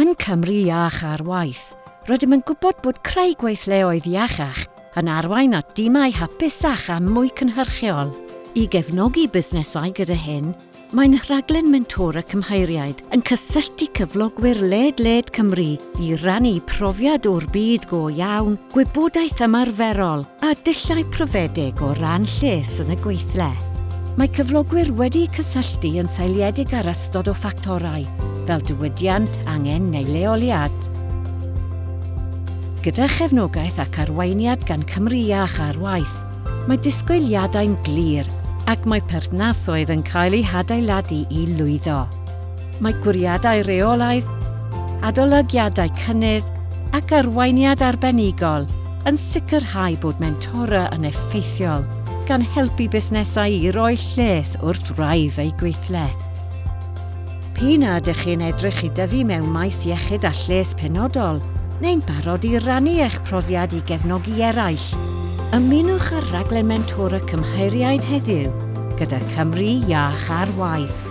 Yn Cymru Iach ar Waith, rydym yn gwybod bod creu gweithleoedd iachach yn arwain at dimau hapusach a mwy cynhyrchiol. I gefnogi busnesau gyda hyn, Mae'n rhaglen mentora cymheiriaid yn cysylltu cyflogwyr led-led Cymru i rannu profiad o'r byd go iawn, gwybodaeth ymarferol a dulliau profedig o ran lles yn y gweithle. Mae cyflogwyr wedi cysylltu yn seiliedig ar ystod o ffactorau, fel diwydiant, angen neu leoliad. Gyda chefnogaeth ac arweiniad gan Cymru Iach ar Waith, Mae disgwyliadau'n glir ac mae perthnasoedd yn cael eu hadeiladu i lwyddo. Mae gwiriadau rheolaidd, adolygiadau cynnydd ac arweiniad arbenigol yn sicrhau bod mentora yn effeithiol, gan helpu busnesau i roi lles wrth wraidd eu gweithle. P'un a ydych chi'n edrych i dyfu mewn maes iechyd a lles penodol, neu'n barod i rannu eich profiad i gefnogi eraill, ymunwch â'r rhaglen Mentora Cymheiriaid heddiw gyda Cymru Iach ar Waith.